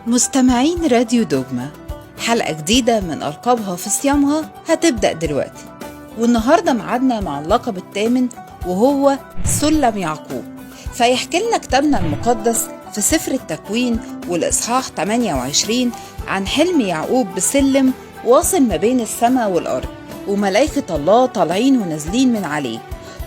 مستمعين راديو دوجما، حلقة جديدة من ألقابها في صيامها هتبدأ دلوقتي. والنهاردة معادنا مع اللقب الثامن وهو سلم يعقوب. فيحكي لنا كتابنا المقدس في سفر التكوين والإصحاح 28 عن حلم يعقوب بسلم واصل ما بين السماء والأرض، وملائكة الله طالعين ونازلين من عليه.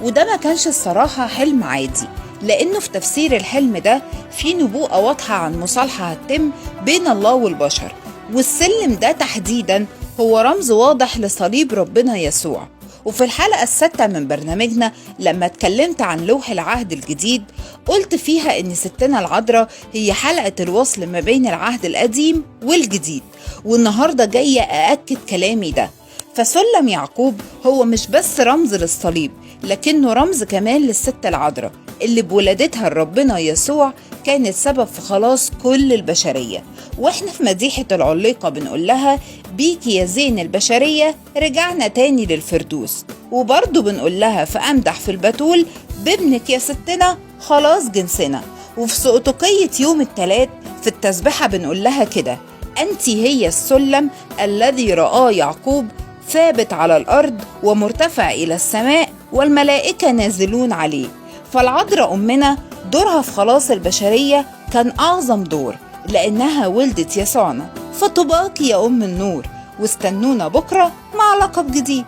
وده ما كانش الصراحة حلم عادي، لأنه في تفسير الحلم ده في نبوءة واضحة عن مصالحة هتتم بين الله والبشر، والسلم ده تحديدا هو رمز واضح لصليب ربنا يسوع. وفي الحلقة السادسة من برنامجنا لما اتكلمت عن لوح العهد الجديد قلت فيها إن ستنا العذراء هي حلقة الوصل ما بين العهد القديم والجديد، والنهاردة جاية أأكد كلامي ده. فسلم يعقوب هو مش بس رمز للصليب، لكنه رمز كمان للست العذراء اللي بولادتها لربنا يسوع كانت سبب في خلاص كل البشرية. واحنا في مديحة العليقة بنقول لها بيكي يا زين البشرية رجعنا تاني للفردوس، وبرضه بنقول لها في أمدح في البتول بابنك يا ستنا خلاص جنسنا. وفي سقطقية يوم التلات في التسبحة بنقول لها كده: أنت هي السلم الذي رآه يعقوب ثابت على الأرض ومرتفع إلى السماء والملائكة نازلون عليه. فالعذراء أمنا دورها في خلاص البشرية كان أعظم دور، لأنها ولدت يسوعنا. فطوباك يا أم النور، واستنونا بكرة مع لقب جديد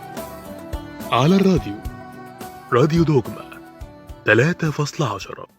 على الراديو، راديو دوجما 3.10.